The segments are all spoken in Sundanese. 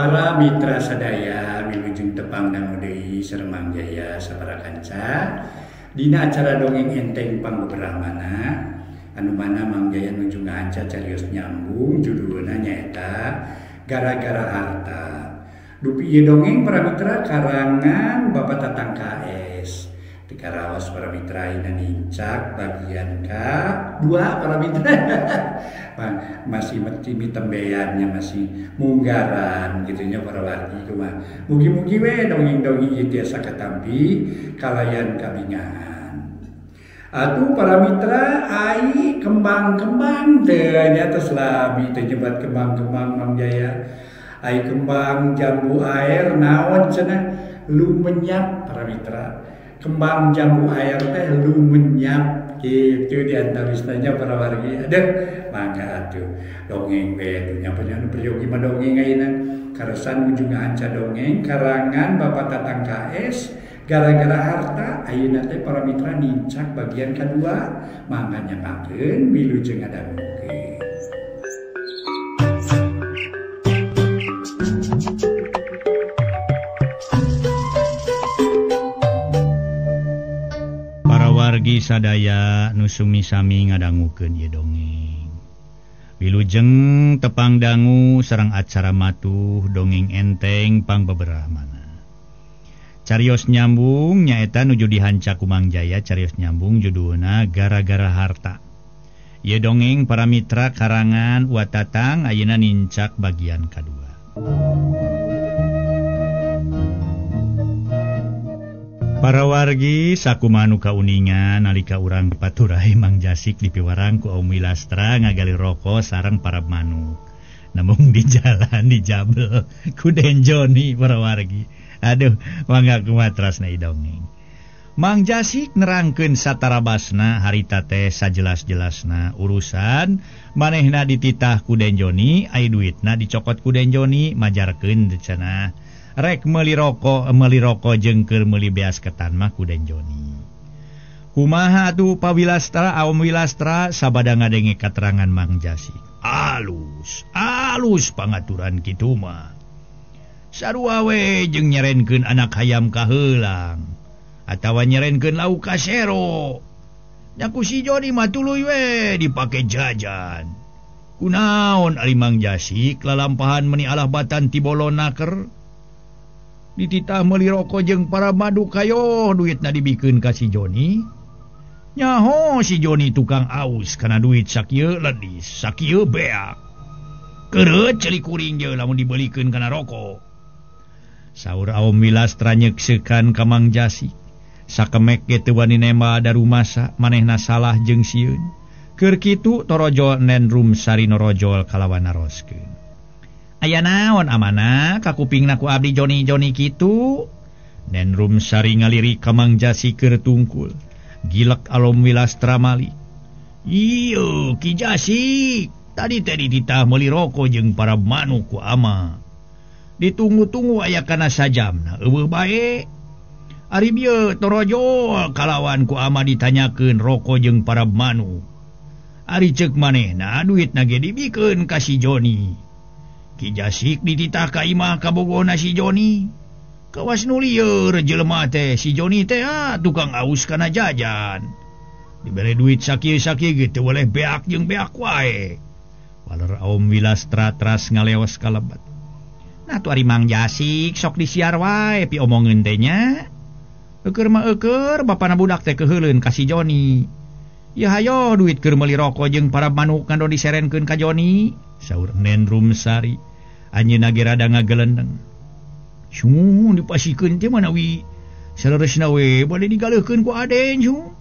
Para mitra sadaya wilujeng tepang dangu deui sareng Mang Jaya sabara kanca dina acara dongeng enteng pangbeberahmana anu mana Mang Jaya nuju ngahanca carios nyambung judulna nyaeta Gara-gara Harta. Dupi ieu dongeng para mitra karangan Bapak Tatang KS. Dikaraos para mitra ina nincak bagian K2 para mitra. Masih mitembeannya masih munggaran gitunya para wargi kumaha. Mugi-mugi we dongeng-dongeng ieu tiasa katampi kalayan kabingahan. Atuh para mitra ai kembang-kembang teh nya tos lami teh nyebat kembang-kembang Mang Jaya. Ai kembang jambu air naon cenah lumenyap para mitra. Kembang jambu air teh lumenyap gitu diantawisnanya para wargi. Aduh mangga atuh dongeng we atuh nya anu peryogi mah dongeng ayeuna. Karesan nuju ngahanca dongeng karangan Bapak Tatang KS Gara-gara Harta ayeuna teh para mitra nincak bagian kadua mangga nyangakeun wilujeng ngadangukeun. Wargi sadaya nu sumi-sami ngadangukeun ieu dongeng. Wilujeng tepang dangu sareng acara matuh dongeng enteng pangbeberahmana. Carios nyambung nyaeta nuju dihanca ku Mang Jaya carios nyambung judulna Gara-gara Harta. Ieu dongeng para mitra karangan Wa Tatang ayeuna nincak bagian kadua. Para wargi sakumaha nu kauningan nalika urang paturai Mang Jasik dipiwarang ku Om Wilastra ngagali roko sareng para manuk. Namung di jalan dijabel ku Den Joni para wargi. Aduh, mangga kumaha trasna dongeng. Mang Jasik nerangkeun satarabasna harita teh sajelas-jelasna urusan manehna dititah ku Den Joni, ai duitna dicokot ku Den Joni majarkeun cenah. Rek meuli roko jeung keur meuli beas ketan mah ku Den Joni. Kumaha atuh Pa Wilastra, Om Wilastra sabada ngadenge katerangan Mang Jasik. Alus, alus pangaturan kitu mah. Sarua we jeung nyerenkeun anak hayam kaheulang atawa nyerenkeun lauk ka sero. Nya ku si Joni mah tuluy we dipake jajan. Kunaon ari Mang Jasik lalampahan meuni alah batan ti bolonaker. Dititah meuli roko jeung para madu kayo duitna dibikeun ka si Joni. Nyaho si Joni tukang aus kana duit sakieu ledis, sakieu beak. Kereut ceuli kuring je lamun dibelikeun kana roko. Saur Om Wilastra nyekseukan ka Mang Jasik. Sakemek ge teu wani nemba darumasa manehna salah jeung sieun. Keur kitu torojol Nen Rumsari norojol kalawan naroskeun. Aya naon amana kakupingna ku abdi Joni-Joni kitu. Nen Rumsari ngalirik ka Mang Jasik keur tungkul. Gilek Alom Wilastra mali. Ieu Ki Jasik, tadi teh dititah meuli roko jeung para manuk ku ama. Ditunggu-tunggu aya kana sajamna eueuh bae. Ari bieu torojol kalawan ku ama ditanyakeun roko jeung para manuk. Ari ceuk manehna duitna ge dibikeun ka si Joni. Ki Jasik dititah ka imah kabogona si Joni. Kawas nu lieur jelema teh si Joni teh tukang aus kana jajan. Dibere duit sakieu-sakieu ge teu boleh beak jeung beak wae. Waler Om Wilastra tras ngaleos ka lebet. Nah tuh ari Mang Jasik sok disiar wae piomongeun teh nya. Eueur mah eueur bapana budak teh keuheuleun ka si Joni. Ya hayo duit keur meuli roko jeung para manuk ngandon diserenkeun ka Joni. Saur Nen Rumsari. Anjeunna ge rada ngagelendeng. Sung dipasikeun teh manawi saleresna we bade digaleuhkeun ku Aden sung.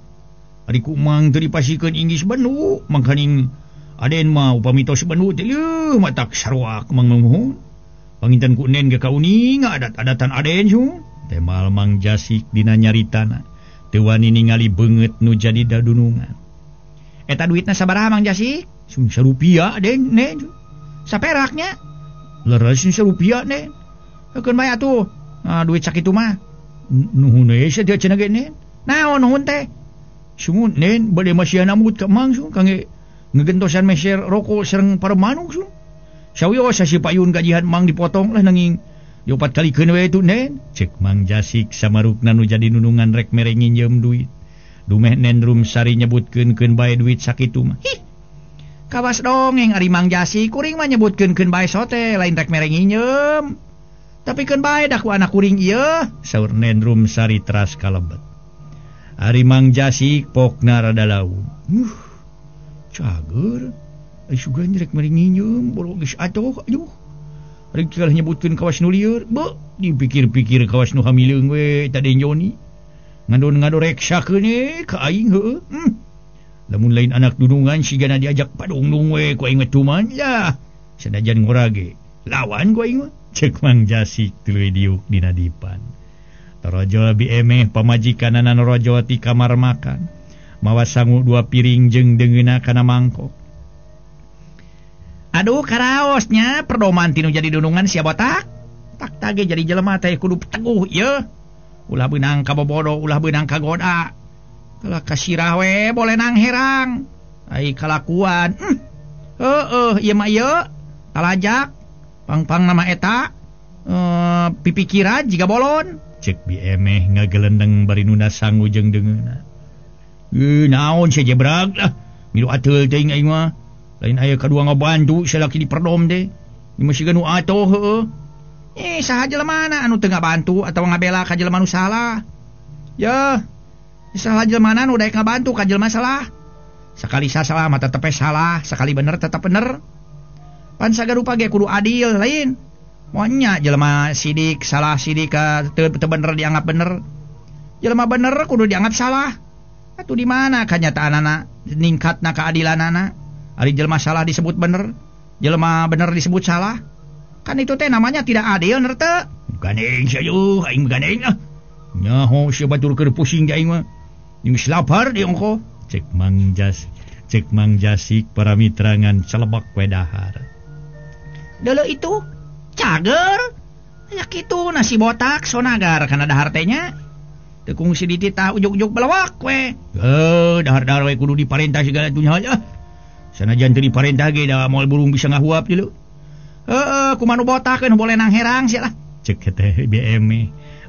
Ari ku Mang teu dipasikeun inggis bendu, mangkaning Aden mah upami tos bendu teh leuh matak saruak Mang Mumuhun. Panginten ku Nen ge kauninga adat-adatan Aden sung. Temal Mang Jasik dina nyaritana teu wani ningali beungeut nu jadi dadunungan. Eta duitna sabaraha Mang Jasik? Sung sarupiah Aden Nen. Saperaknya? Leres sarupiah Nen. Keun bae atuh. Nah, duit sakitu mah. Nuhun we sia cenah ge Nen. Naon nuhun teh? Sumut Nen bade masihan amut ka Mang sung kangge ngegentosan meser roko sareng para manuk sung. Sawios si payun gajihan Mang dipotong lah nanging diopat kalikeun we itu Nen. Cek Mang Jasik samarukna nu jadi nunungan rek mere nginjem duit. Dumeh Nen Rumsari nyebutkeun keun bae duit sakitu mah. Hih. Kawas dongeng ari Mang Jasik kuring mah nyebutkeun keun bae sote lain rek mere nginjem. Tapi keun bae dah ku anak kuring ieu. Saur Nen Rumsari teras kalebet. Ari Mang Jasik pokna rada laun. Cager. Sugan rek mere nginjem boro geus atoh aduh. Rek kalah nyebutkeun kawas nu lieur. Beuh, dipikir-pikir kawas nu hamileung we tadi Joni. Ngandon-ngadoreksakeun we ka aing heueuh. Lamun lain anak dunungan sigana diajak padungdung we ku aing mah cuman lah. Sanajan ngora ge lawan ku aing mah. Cek Mang Jasik tuluy diuk dina dipan. Torojol bi emeh pamajikanana norojol ti kamar makan. Mawa sangu 2 piring jeung deungeuna kana mangkok. Aduh karaosnya perdoman tinu jadi dunungan sia botak. Tak tage jadi jelema teh kudu teguh ieu. Ulah beunang ka bobodo, ulah beunang ka goda. Kalah kasirah we boleh nang herang. Ai kalakuan. Heueuh ieu mah ieu talajak pang-pang nama eta pipikiran jiga bolon. Cek bi emeh ngagelendeng bari nunda sangu jeung deungeuna. Naon sia jebrag lah. Milu ateul teuing aing mah. Lain aya kadua ngabantu salaki diperdom teh. Ieu mah siga nu atoh heueuh. Saha jelema mana anu teu ngabantu atawa ngabela ka jelema nu salah? Yeuh. Saha jelema nu daek ngabantu ka jelema salah? Sakali salah mah tetep salah, sakali bener tetep bener. Pan sagarupa ge kudu adil lain. Moal nya jelema sidik salah sidik teu bener dianggap bener. Jelema bener kudu dianggap salah. Atuh di mana kanyataanana ningkatna keadilanana? Ari jelema salah disebut bener, jelema bener disebut salah. Kan itu teh namanya tidak adil ner teu. Gandeng sia yuh, aing gandeng ah. Nyaho sia batur keur pusing aing mah. Geus lapar di ongko. Cek Mang Jas, cek Mang Jasik para mitra ngan celebak we dahar. Deuleu itu cager. Aya kitu nasi botak sonagar kana dahar teh nya. Teu kungsi dititah ujug-ujug belewak we. Dahar-dahar we kudu diparentah segala tuh nya. Sanajan teu diparentah ge da moal burung bisa ngahuap deuleu. Heueuh, kumaha nu botak nu boleh nang herang sia lah. Cek teh BM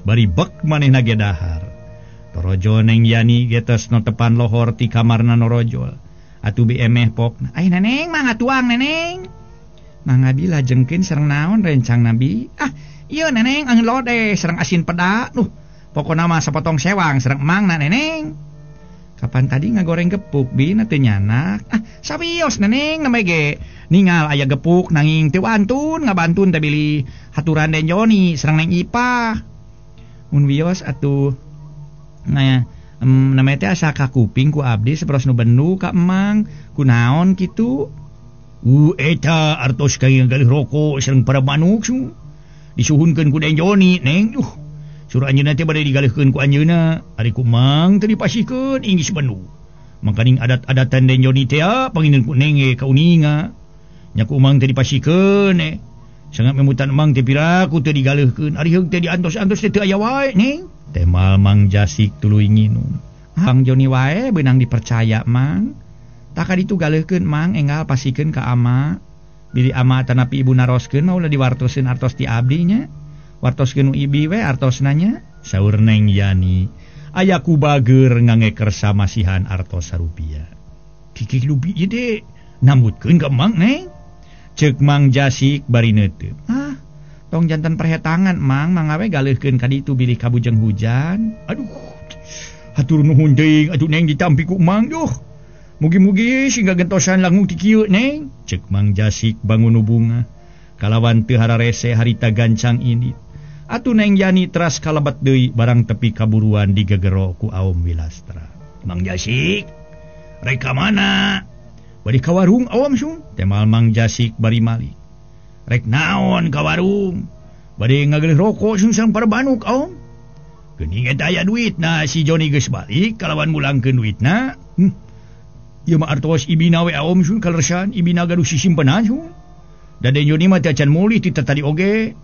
bari bek manehna ge dahar. Torojol Neng Yani ge tos notepan lohor ti kamarna norojol. Atuh BM pokna, "Ai Neneng mangga tuang Neneng." Mangga bi lajengkeun sareng naon rencang nabi? Ah, ieu Neneng angeun lodeh sareng asin peda. Duh, pokona mah sapotong sewang sareng emangna Neneng. Kapan tadi ngagoreng gepuk bi na teu nyanak. Ah, sawios Neneng namanya ge. Ningal aya gepuk nanging teu antun ngabantun teh bilih haturan Den Joni sareng Neng Ipah. Mun wios atuh nah namanya teh asa kakuping ku abdi saperos nu bendu ka emang kunaon kitu. Eta artos kaya galih rokok sareng para manuk su. Disuhunkeun ku Den Joni Neng. Suruh anjeunna teh bade digalihkeun ku anjeunna. Ari ku mang teu dipasihkeun inggis bendu. Mangkaning adat-adatan Den Joni teh panginten ku Neng ge kauninga. Nya ku mang teu dipasihkeun Sangat memutan mang teh piraku teu digalihkeun. Ari heug teh diantos-antos teh teu aya wae Neng. Temal Mang Jasik tuluy nginum. Mang Joni wae beunang dipercaya Mang. Tak kaditu galeuhkeun Mang enggal pasikeun ka ama. Bilih ama tanapi ibu naroskeun mah ulah diwartoseun artos ti abdi nya. Wartoskeun nu ibi we artosna nya. Saur Neng Yani aya ku bager ngangeker samasihan artos sarupiah. Kikih lubi ieu teh nambutkeun ka Mang Neng. Ceuk Mang Jasik bari neuteup. Ah, tong jantan perhetangan Mang, mangga we galeuhkeun ka ditu bilih kabujeng hujan. Aduh, hatur nuhun teuing atuh Neng ditampi ku Mang duh. Mugi-mugi singga gentosan langung ti kieu Neng. Ceuk Mang Jasik bangun bunga. Kalawan teu hararese harita gancang indit. Atuh Neng Yani teras kalebet deui barang tepi kaburuan digegero ku Aom Wilastra. Mang Jasik, rek ka mana? Bari ka warung Aom sung. Temal Mang Jasik bari malik. Rek naon ka warung? Bari ngageuleuh rokok sung sareng para banuk Aom. Geuning eta aya duitna si Joni geus balik kalawan mulangkeun duitna. Ieu mah artos ibina we Aom sung kalersan ibina gaduh sisimpenan sung. Da Den Joni mah teu acan mulih ti tadi oge.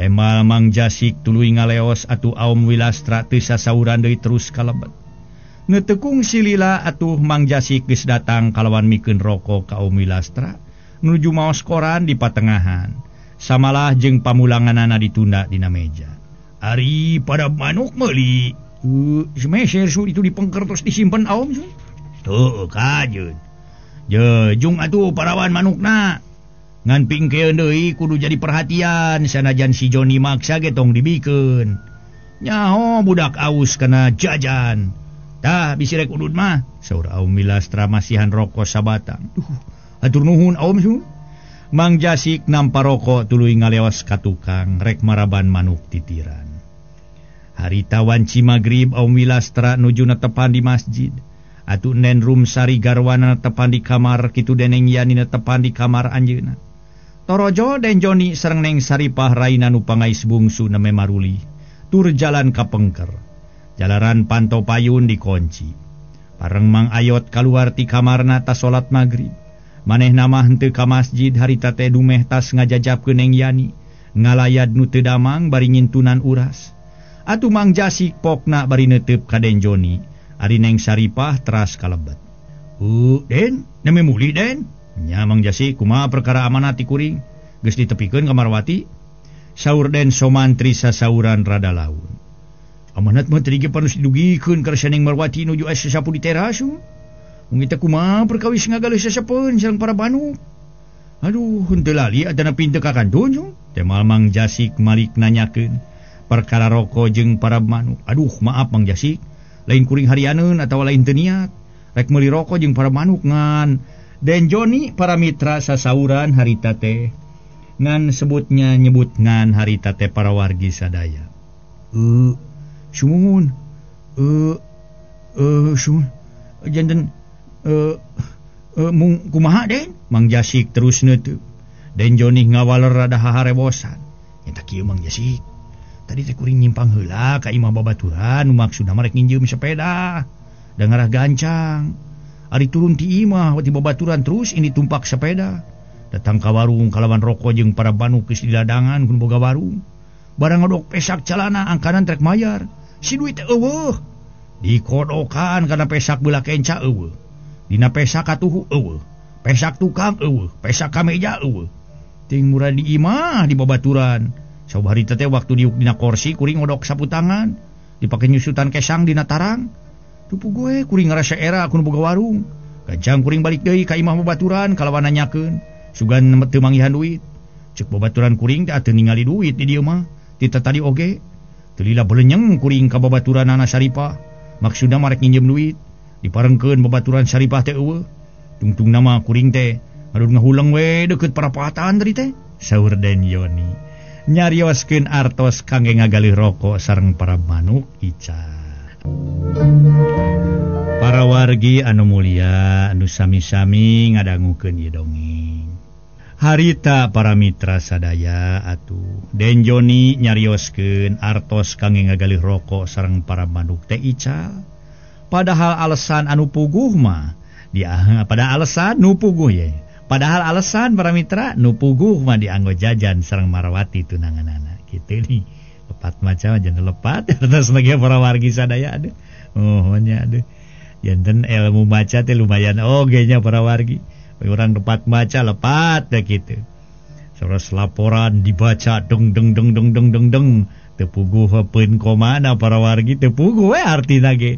Temal Mang Jasik tuluy ngaleos atuh Aom Wilastra teu sasauran deui terus kalebet. Neutekung silila atuh Mang Jasik geus datang kalawan mikeun rokok ka Aom Wilastra nuju maos koran di patengahan. Samalah jeung pamulanganana ditunda dina meja. Ari pada manuk meuli. Semeser su itu dipengker terus disimpen aom su. Tuh kajeun. Jejung atuh parawan manukna. Ngan pingkeun deui kudu jadi perhatian sanajan si Joni maksa ge tong dibikeun. Nyaho budak aus kana jajan. Tah bisi rek udud mah. Saur Aum Wilastra masihan rokok sabatang. Duh, atur nuhun Aum su. Mang Jasik nampa rokok tuluy ngalewas ka tukang rek maraban manuk titiran. Harita wanci magrib Aum Wilastra nuju netepan di masjid. Atuh Nen Rumsari garwana netepan di kamar kitu deneng Yani netepan di kamar anjeunna. Torojo Den Joni sareng Neng Saripah raina nu pangais bungsu neme maruli. Tur jalan ka pengker. Jalaran panto payun dikunci. Pareng Mang Ayot kaluar ti kamarna tas salat magrib. Manehna mah henteu ka masjid harita teh dumeh tas ngajajapkeun Neng Yani. Ngalayad nu teu damang bari ngintunan uras. Atuh Mang Jasik pokna bari neuteup ka Den Joni. Ari Neng Saripah teras kalebet. Den, neme muli Den. Nya Mang Jasik kumaha perkara amanat ti kuring? Geus ditepikeun ka Marwati. Saur Den Somantri sasauran rada laun. Amanat mah tadi ge panus didugikeun ka Neng Marwati nuju aya sasapu di teras. Mung teh kumaha perkawis ngagaleuh sasapeun sareng para manuk. Aduh, henteu lali adana pinteu ka kantun. Temal Mang Jasik malik nanyakeun perkara roko jeung para manuk. Aduh, maaf Mang Jasik, lain kuring harianeun atawa lain teu niat. Rek meuli roko jeung para manuk ngan Den Joni para mitra sasauran harita teh. Ngan sebutnya nyebut ngan harita teh para wargi sadaya. Sumuhun. Sumuhun. Janten mung kumaha Den? Mang Jasik terus neuteub. Den Joni ngawaler rada haharebosan. Eta kieu Mang Jasik. Tadi teh kuring nyimpang heula ka imah babaturan nu maksudna mah rek nginjeum sepeda. Da ngarah gancang. Ari turun ti imah ti babaturan terus ini tumpak sepeda. Datang ka warung kalawan rokok jeung para manuk geus di ladangan kun boga warung. Barang ngodok pesak calana angkanan trek mayar. Si duit teh eueuh. Dikodokan kana pesak belah kenca eueuh. Dina pesak katuhu eueuh. Pesak tukang eueuh, pesak ka meja eueuh. Ting murah di imah di babaturan. Sabari teh waktu diuk dina kursi kuring ngodok sapu tangan, dipake nyusutan kesang dina tarang. Tupu gue kuring ngarasa era kun boga warung. Gancang kuring balik deui ka imah babaturan kalawan nanyakeun. Sugan teu manggihan duit. Cek babaturan kuring teh teu ningali duit di dieu mah. Tita tadi oge. Teu lila belenyeng kuring ka babaturanana Saripah. Maksudna mah rek nginjem duit. Diparengkeun babaturan Saripah teh eueuh. Tungtung nama kuring teh aduh ngahuleng we deukeut parapatan tadi teh. Saur Den Yoni nyarioskeun artos kangge ngagalih rokok sareng para manuk ica. Para wargi anu mulia anu sami-sami ngadangukeun ieu dongeng. Harita para mitra sadaya atuh Den Joni nyarioskeun artos kangge ngagalih rokok sareng para manuk teh ica. Padahal alasan anu puguh mah dia pada alasan nu puguh ye. Padahal alasan para mitra nu puguh mah dianggo jajan sareng Marwati tunanganana kitu nih. Lepat macam aja lepat terus lagi para wargi sadaya aduh. Oh nya aduh. Janten ilmu maca teh lumayan oge nya para wargi. Orang lepat maca lepat teh kitu. Terus laporan dibaca deng deng deng deng deng deng deng teu puguh peun komana para wargi teu puguh we artina ge.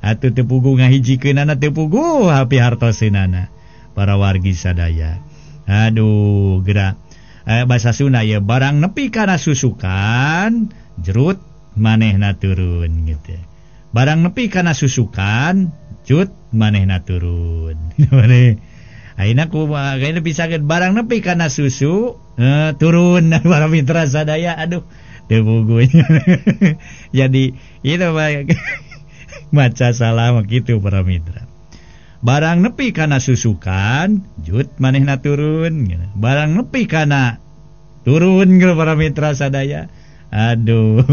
Atuh teu puguh ngahijikeunana teu puguh hapi hartoseunana para wargi sadaya. Aduh gerak bahasa Sunda ya barang nepi kana susukan jerut manehna turun gitu. Barang nepi kana susukan cut manehna turun. Ayeuna kumaha kayaknya pisakeun barang nepi kana susu turun para mitra sadaya aduh teu puguh. Jadi itu maca salah gitu para mitra. Barang nepi kana susukan jut manehna turun. Barang nepi kana turun ke para mitra sadaya. Aduh,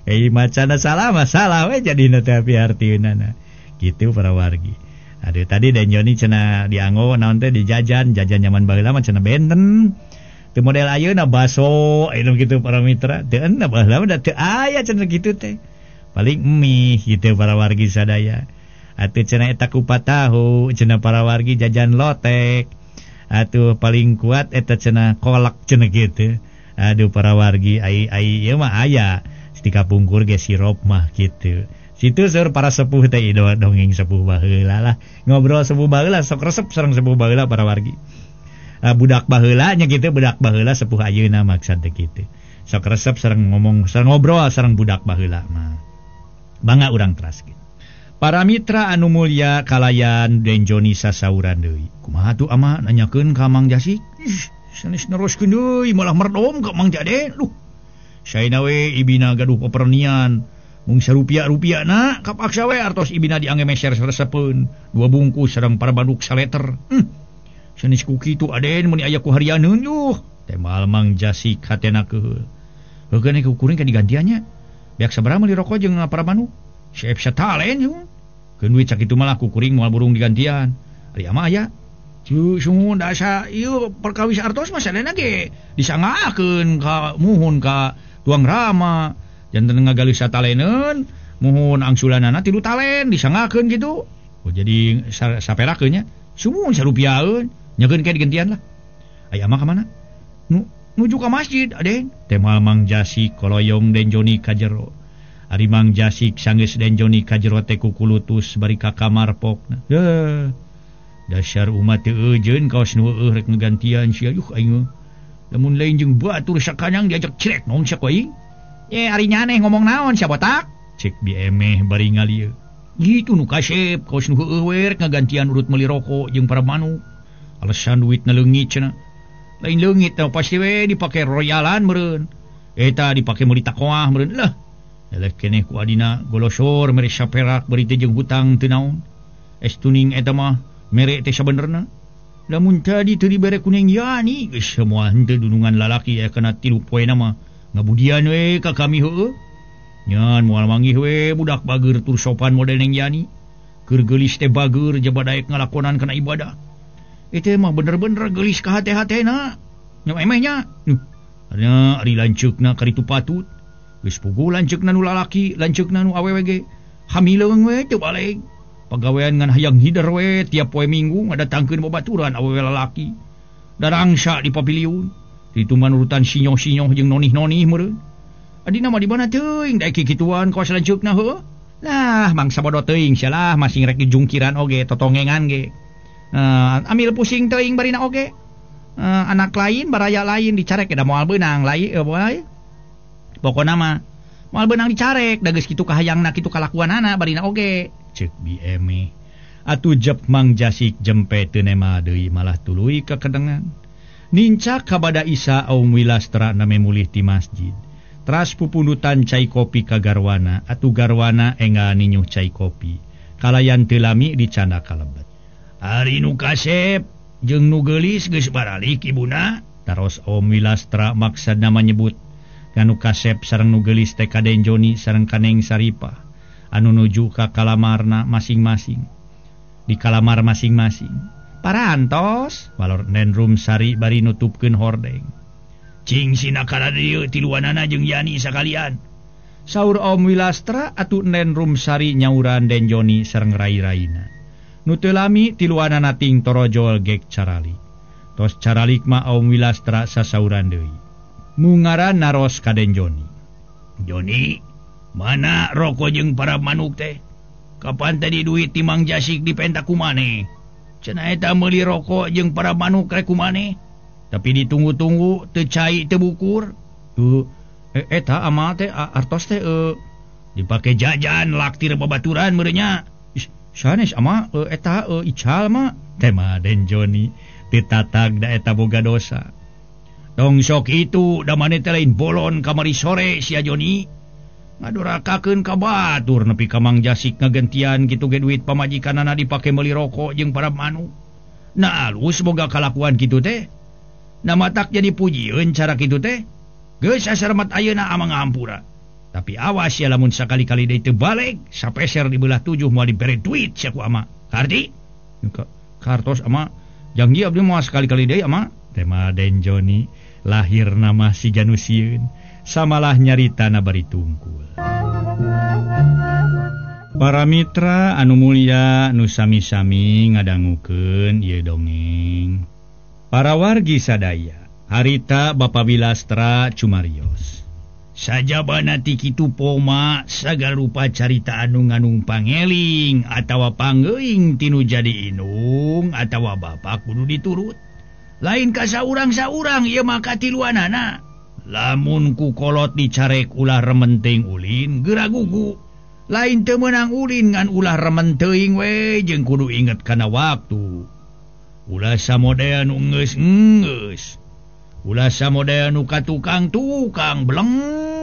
kayak macana salah masalah we jadina teh artieunana. Gitu para wargi. Aduh tadi Den Joni cenah dianggo naon teh dijajan, jajan nyaman baheula mah cenah benten. Teu model ayeuna baso anu kitu para mitra. Teu euna baheula mah da teu aya cenah kitu teh. Paling mie gitu para wargi sadaya. Atuh cenah eta kupat tahu, cenah para wargi jajan lotek. Atuh paling kuat eta cenah kolak cenah kitu. Aduh para wargi ai ai ieu mah aya stika pungkur ge sirup mah kitu. Situ seur para sepuh teh dongeng sepuh baheula lah. Ngobrol sepuh baheula sok resep sareng sepuh baheula para wargi. Budak baheula nya kitu budak baheula sepuh ayeuna maksud teh kitu. Sok resep sareng ngomong sareng ngobrol sareng budak baheula mah. Bangga urang teraskeun. Para mitra anu mulya kalayan Den Joni sasauran deui. Kumaha tuh ama nanyakeun ka Mang Jasik? Ih, sanes neroskeun deui malah merdom ka Mang Jade. Duh. Saena we ibina gaduh pepernian. Mung sarupiah-rupiahna kapaksa we artos ibina diangge meser saresepeun. Dua bungkus sareng parabaduk saleter. Sanes ku kitu Aden mun aya ku harianeun yuh. Temal Mang Jasik hatena keuheul. Heukeun ku kuring ka digantiannya. Beak sabaraha meuli rokok jeung paramanuk? Siap satalen yeuh. Keun duit sakitu malah ku kuring moal burung digantian. Ari ama aya. Sungguh dasa ieu perkawis artos mah sadayana ge disanggakeun ka muhun ka tuang rama. Janten ngagaleuh sataleneun, muhun angsulanana 3 talen disanggakeun kitu. Oh jadi saperakeun nya. Sumuhun sarupiaheun, nyakeun ke digantian lah. Aya ama ka mana? Nuju ka masjid, Aden. Temal Mang Jasik koloyong Den Joni ka jero. Ari Mang Jasik sanggeus Den Joni ka jero teh kukulutus bari ka kamar pokna. Deuh. Dasar umat teu eujeun kaos nu eueuh rek ngegantian sia yuh aing. Lamun lain jeung batur sakanyang diajak cirek naon sia ku aing. Ye ari nyaneh ngomong naon sia botak? Cek bi emeh bari ngalieu. Gitu nu kasep kaos nu heueuh we rek ngagantian urut meuli rokok jeung para manuk. Alasan duitna leungit cenah. Lain leungit teh pasti we dipake royalan meureun. Eta dipake meuli takoah meureun lah. Eleh keneh ku adina golosor mere saperak bari teh jeung hutang teu naon. Es tuning eta mah mere teh sabenerna. Lamun tadi teu dibere ku Neng Yani geus semua henteu dunungan lalaki aya kana 3 poena mah ngabudian we ka kami heueuh. Nyan moal manggih we budak bager tur sopan model Neng Yani. Keur geulis teh bager jaba daek ngalakonan kana ibadah. Eta mah bener-bener geulis ka hate-hatena. Nya emeh nya. Nya ari lanceukna karitu patut. Geus puguh lanceukna nu lalaki, lanceukna nu awewe ge. Hamileung we teu baleg. Pagawean ngan hayang hider we tiap poe Minggu ngadatangkeun babaturan awewe lalaki. Darangsa di paviliun. Ditu mah nurutan sinyoh-sinyoh jeung nonih-nonih meureun. Adina mah di mana teuing daek kikituan kawas lanceukna heueuh. Lah mangsa bodoh teuing sia lah masing rek dijungkiran oge totongengan ge. Amil pusing teuing barina oge. Anak lain baraya lain dicarek da moal beunang lain eueuh. Pokona mah moal beunang dicarek da geus kitu kahayangna kitu kalakuanana barina oge. Ceuk bi eme. Atuh jep Mang Jasik jempe teu nema deui malah tuluy kakedengan. Nincak kabada Isa Aum Wilastra name mulih ti masjid. Teras pupundutan cai kopi ka garwana, atuh garwana enggal ninyuh cai kopi. Kalayan teu lami dicanda kalebet. Ari nu kasep jeung nu geulis geus baralik ibuna. Taros Om Wilastra maksudna menyebut kanu kasep sareng nu geulis teh ka Den Joni sareng ka Neng Saripah anu nuju ka kalamarna masing-masing. Di kalamar masing-masing. Parantos walor Nen Rumsari bari nutupkeun hordeng. Cing sina kana dieu tiluanana jeung Yani sakalian. Saur Om Wilastra atuh Nen Rumsari nyauran Den Joni sareng rai-raina. Nu teu lami tiluanana ting torojol gek caralik. Tos caralik mah Om Wilastra sasauran deui. Mungaran naros ka Den Joni. Joni, mana rokok jeung para manuk teh? Kapan tadi duit ti Mang Jasik dipenta ku maneh? Cenah eta meuli rokok jeung para manuk rek ku maneh? Tapi ditunggu-tunggu teu cai teu bukur. Tuh eta ama teh artos teh dipake jajan laktir babaturan meureun nya. Sanes ama eta ical mah. Tema Den Joni teu tatag da eta boga dosa. Tong sok itu da maneh teh lain bolon kamari sore sia Joni. Ngadorakakeun ka batur nepi ka Mang Jasik ngagentian kitu ge duit pamajikanana dipake meuli rokok jeung para manuk. Nah alus boga kalakuan kitu teh. Na matak jadi pujieun cara kitu teh. Geus asarmat ayeuna amang ngahampura. Tapi awas ya lamun sakali-kali deui teu baleg, sapeser dibelah 7 moal dibere duit sia ku ama. Karti? Kartos ama janji abdi moal sakali-kali deui ama. Tema Den Joni lahir nama si Janusieun samalah nyarita na bari tungkul. Para mitra anu mulia nu sami-sami ngadangukeun ieu dongeng. Para wargi sadaya, harita Bapak Wilastra cumarios. Sajabana ti kitu poma sagala rupa carita anu nganung pangeling atawa pangeuing tinu jadi inung atawa bapak kudu diturut. Lain ka saurang-saurang ieu mah katiluanana. Lamun ku kolot dicarek ulah rementing ulin geura gugu. Lain teu meunang ulin ngan ulah remen teuing we jeung kudu inget kana waktu. Ulah samodea nu geus-geus. Ulah samodea nu ka tukang-tukang bleng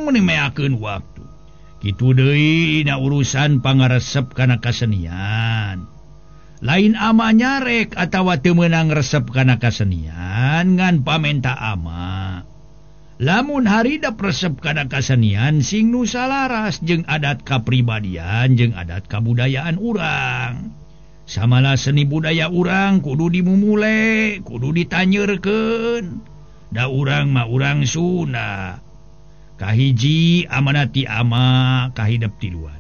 meuni meakeun waktu. Kitu deui dina urusan pangaresep kana kasenian. Lain ama nyarek atawa teu meunang resep kana kasenian ngan pamenta ama. Lamun harida resep kana kasenian sing nu salaras jeung adat kapribadian jeung adat kabudayaan urang. Samalah seni budaya urang kudu dimumule, kudu ditanyeurkeun. Da urang mah urang Sunda. Kahiji amanati ama kahidep tiluan.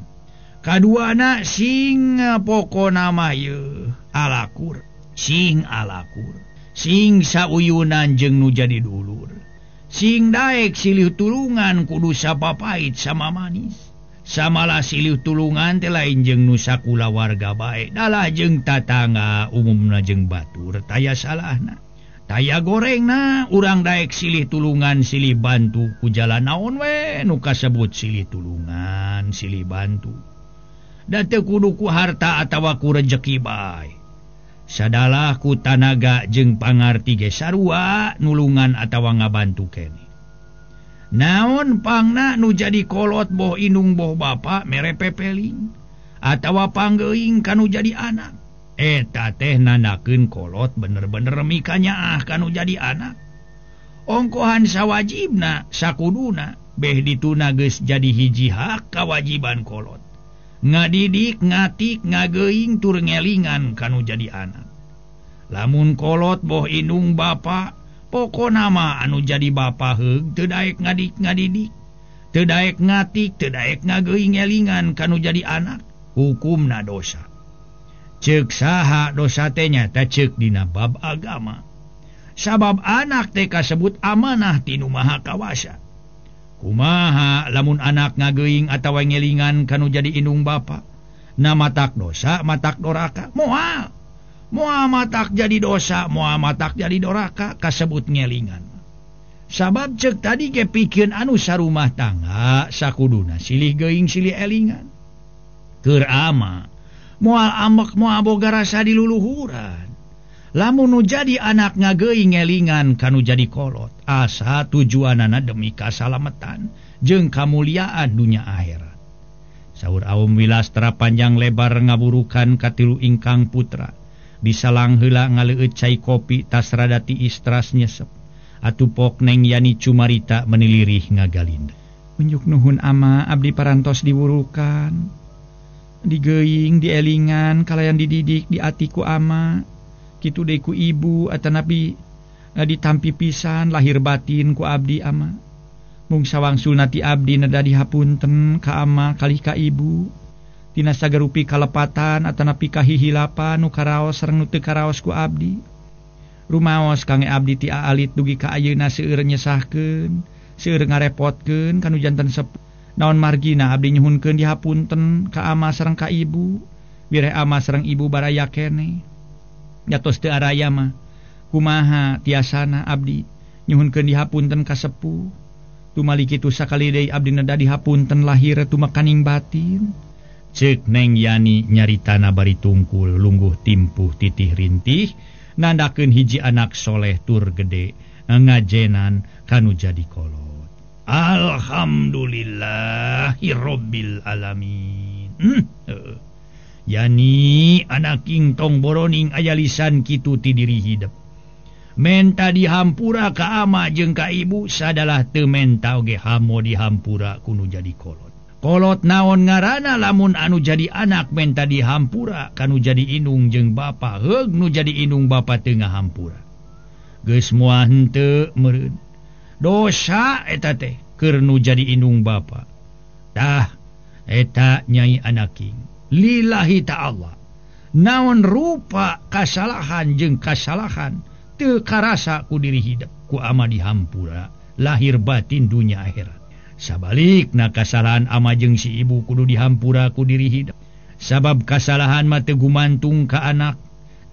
Kaduana sing pokona mah ieu alakur, sing alakur. Sing sauyunan jeung nu jadi dulur. Sing daek silih tulungan kudu sapapait sama manis. Samalah silih tulungan teh lain jeung nu sakulawarga bae, dalah jeung tatangga umumna jeung batur taya salahna. Taya gorengna urang daek silih tulungan silih bantu ku jalan naon we nu kasebut silih tulungan silih bantu. Da teu kudu ku harta atawa ku rejeki bae. Sadalah ku tanaga jeung pangarti ge sarua nulungan atawa ngabantu kene. Naon pangna nu jadi kolot boh indung boh bapa mere pepeling atawa panggeuing kanu jadi anak. Eta teh nandakeun kolot bener-bener mikanyaah kanu jadi anak. Ongkohan sawajibna sakuduna beh dituna geus jadi hiji hak kawajiban kolot. Ngadidik, ngatik, ngageuing tur ngelingan kanu jadi anak. Lamun kolot boh indung bapa pokona mah anu jadi bapa heug teu daek ngadik ngadidik, teu daek ngatik, teu daek ngageuing ngelingan kanu jadi anak, hukumna dosa. Ceuk saha dosa teh nyata ceuk dina bab agama. Sabab anak teh kasebut amanah ti Nu Maha Kawasa. Kumaha lamun anak ngageuing atawa ngelingan kanu jadi indung bapa, na matak dosa, matak doraka, moal. Moal matak jadi dosa, moal matak jadi doraka kasebut ngelingan. Sabab ceuk tadi ge pikeun anu sarumah tangga sakuduna silih geuing silih elingan. Keur ama moal amek moal boga rasa diluluhuran. Lamun nu jadi anak ngageuing ngelingan kanu jadi kolot, asa tujuanana demi kasalametan jeung kamuliaan dunya akhirat. Saur Aum Wilastra panjang lebar ngaburukan katilu ingkang putra. Disalang heula ngaleueut cai kopi tas rada tiis teras nyesep. Atupok Neng Yani cumarita menilirih ngagalinda. Unjuk nuhun ama abdi parantos diwurukan. Digeuing dielingan kalayan dididik di atiku ama. Kitu deui ku ibu atanapi ditampi pisan lahir batin ku abdi ama. Mung sawangsulna ti abdi neda dihapunten ka ama kalih ka ibu. Tina sagarupi kalepatan atanapi kahihilapan nu karaos sareng nu teu karaos ku abdi. Rumaos kange abdi ti aalit dugi ka ayeuna seueur nyesahkeun, seueur ngarepotkeun kanu janten sepuh. Naon margina abdi nyuhunkeun dihapunten ka ama sareng ka ibu. Wireh ama sareng ibu baraya keneh. Nyatos teu araya mah kumaha tiasana abdi nyuhunkeun dihapunten ka sepuh. Tumali kitu sakali deui abdi neda dihapunten lahir tumekaning batin. Ceuk Neng Yani nyaritana bari tungkul lungguh timpuh titih rintih nandakeun hiji anak soleh tur gede ngajenan kanu jadi kolot. Alhamdulillahirabbil alamin. Yani anak king tong boroning aya lisan kitu ti diri hidep. Menta dihampura ka ama jeung ka ibu sadalah teu menta oge hamo dihampura kunu jadi kolot. Kolot naon ngaranna lamun anu jadi anak menta dihampura kanu jadi indung jeung bapa, heug nu jadi indung bapa teu ngahampura. Geus moal henteu meureun. Dosa eta teh keur nu jadi indung bapa. Tah eta nyai anak king. Lillahi ta'ala. Naon rupa kasalahan jeung kasalahan Teu karasa ku diri hidep ku ama dihampura lahir batin dunya akhirat. Sabalikna kasalahan ama jeung si ibu kudu dihampura ku diri hidep. Sabab kasalahan mah teu gumantung ka anak,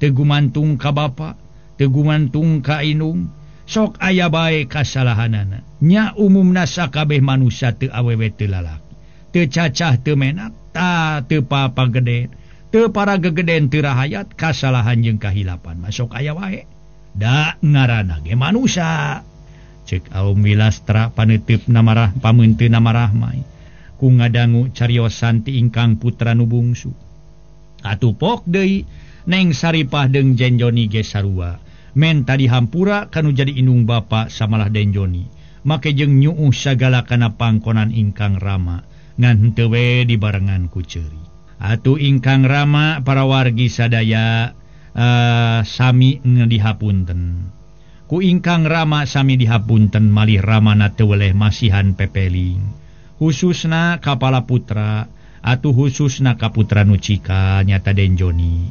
teu gumantung ka bapa, teu gumantung ka indung. Sok aya bae kasalahanana. Nya umumna sakabeh manusia teu awewe teu lalaki, teu cacah teu menak, ta teu papagede, teu para gegeden teu rahayat, kasalahan jeung kahilapan mah sok aya wae. Da ngaranna ge manusia. Cek Aum Wilastra paneuteupna marah pameunteuna marahmai ku ngadangu cariosan ti ingkang putra nu bungsu. Atuh pok deui Neng Saripah deung Jenjoni ge sarua. Menta dihampura kanu jadi indung bapa samalah Denjoni. Make jeung nyuuh sagala kana pangkonan ingkang Rama ngan henteu we dibarengan ku ceuri. Atuh ingkang Rama para wargi sadaya sami dihapunten. Ku ingkang Rama sami dihapunten malih Ramana teu weleh masihan pepeling. Khususna kapala putra atuh khususna ka putra nu cika nyata Denjoni.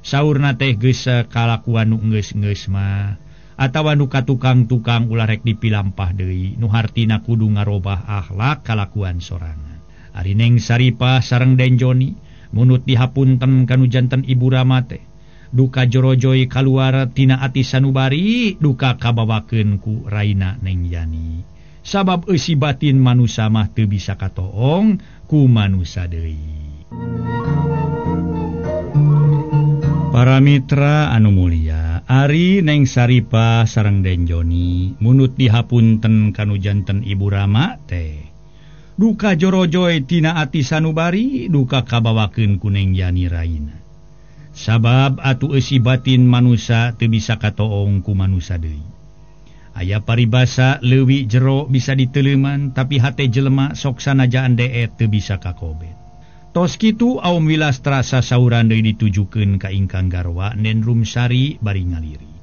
Saurna teh geus kalakuan nu geus-geus mah atawa nu ka tukang-tukang ulah rek dipilampah deui nu hartina kudu ngarobah akhlak kalakuan sorangan. Ari Neng Saripah sareng Denjoni munut dihapunten kanu janten ibu Rama teh duka jorojoi kaluar tina ati sanubari duka kabawakeun ku raina Neng Yani. Sabab eusi batin manusa mah teu bisa katoong ku manusa deui. Para mitra anu mulia, ari Neng Saripah sareng Denjoni munut dihapunten kanu janten ibu Rama teh duka jorojoi tina ati sanubari duka kabawakeun ku Neng Yani raina. Sabab atuh eusi batin manusa teu bisa katoong ku manusa deui. Aya paribasa leuwih jero bisa diteuleuman tapi hate jelema sok sanajaan deet teu bisa kakobet. Tos kitu Aum Wilastra sasauran deui ditujukeun ka ingkang garwa Nen Rumsari bari ngaliri.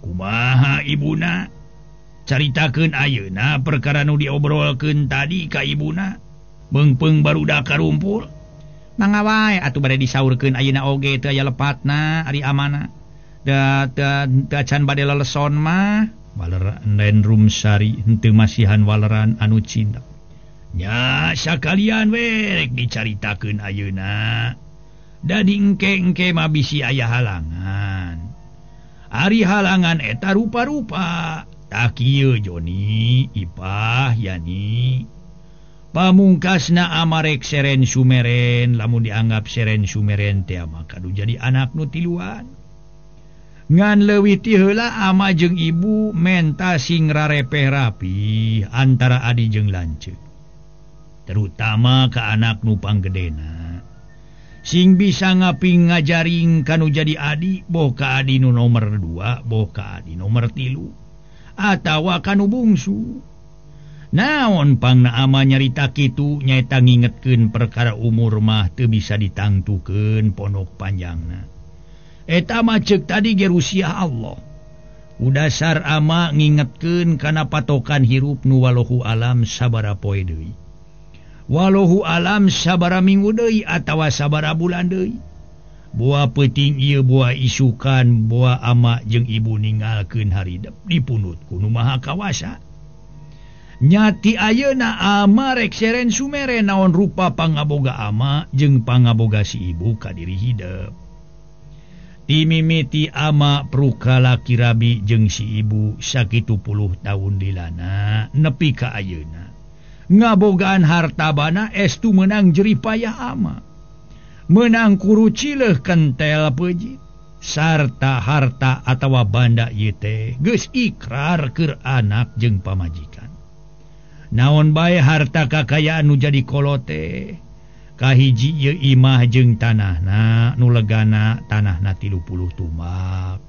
Kumaha ibuna? Caritakeun ayeuna perkara nu diobrolkeun tadi ka ibuna. Beungpeung barudak karumpul. Mangga wae atuh bade disaurkeun ayeuna oge teu aya lepatna ari amana. Da teu acan bade leleson mah. Waler Nen Rumsari henteu masihan waleran anu cinta. Nya sakalian we rek dicaritakeun ayeuna. Da diengke-engke mah bisi aya halangan. Ari halangan eta rupa-rupa. Tah kieu Joni, Ipah, Yani. Pamungkasna amarek seren sumeren, lamun dianggap seren sumeren teh mah kadu jadi anak nu tiluan. Ngan leuwih ti heula ama jeung ibu menta sing rarepeh rapi antara adi jeung lanceuk. Terutama ka anak nu panggedena. Sing bisa ngaping ngajaring kanu jadi adi, boh ka adi nu nomor 2, boh ka adi nomor 3, atawa kanu bungsu. Naon pangna ama nyarita kitu nyaeta ngingetkeun perkara umur mah teu bisa ditangtukeun pondok panjangna. Eta mah ceuk tadi ge rusiah Allah. Udasar ama ngingetkeun kana patokan hirup nu walahu alam sabara poe deui. Walahu alam sabara minggu deui atawa sabara bulan deui. Boa peuting ieu boa isukan boa ama jeung ibu ninggalkeun haridep dipunut ku nu Maha Kawasa. Nyati ayeuna ama rek seren sumere naon rupa pangaboga ama jeung pangaboga si ibu ka diri hidep. Timimiti ama prukala kirabi jeung si ibu sakitu puluh tahun dilana nepi ka ayeuna. Ngabogaan harta bana estu menang jeripayah ama. Menang kuru cileuh kentel peujit sarta harta atawa banda ieu teh geus ikrar keur anak jeung pamajikan. Naon bae harta kakayaan nu jadi kolote kahiji ieu imah jeung tanahna nu legana tanahna 30 tumbak.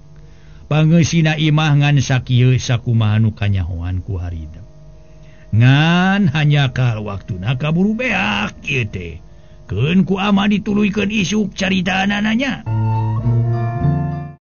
Pangeusina imah ngan sakieu sakumaha nu kanyahoan ku harida. Ngan hanya kal waktuna kaburu beak ieu teh. Keun ku ama dituluykeun isuk caritaanana nya.